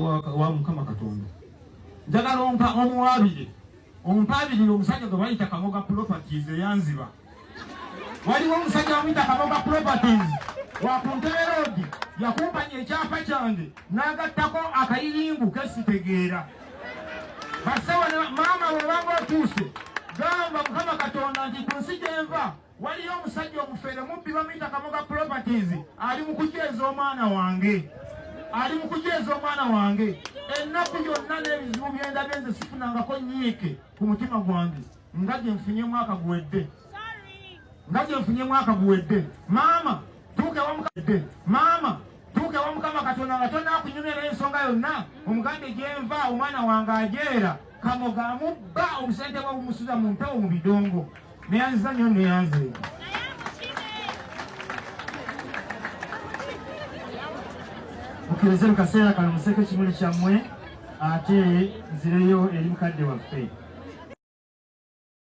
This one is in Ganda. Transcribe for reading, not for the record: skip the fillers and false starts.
Wa Mukama Katonda, njagala ompa omuwabire, ompaabirire omusajja gwe bayita Kamoga Properties eyanziba. Waliwo omusajja bamuyita Kamoga Properties wa ku Ntebe Road, yakumpanya ekyapa kyange n'agattako akayiringu kesitegeera. Bassebo ne maama, bw'obanga otuuse, gamba Mukama Katonda nti ku nsi gye nva waliyo omusajja omufere mubbi bamuyita Kamoga Properties, ali mu kujeeza omwana wange, ali mu kujeeza omwana wange. Ennaku yonna n'ebizibu byendabye, nze sifunangako nyiike ku mutima gwange nga gye nfunye mwaka guwedde, nga gye nfunye mwaka guwedde. Maama, tuuka ewa maama, tuuka ewa Mukama Katonda nga tonakunyumya n'ensonga yonna, omugambe gyenva omwana wange ajeera Kamoga amubba obusente bwe bumusuza mu mpewo mu bidongo. Neyanziza nnyo, neyanze. Mukkirize mu kaseera kano museko ekimuli kyammwe, ate nzireyo eri mukadde waffe.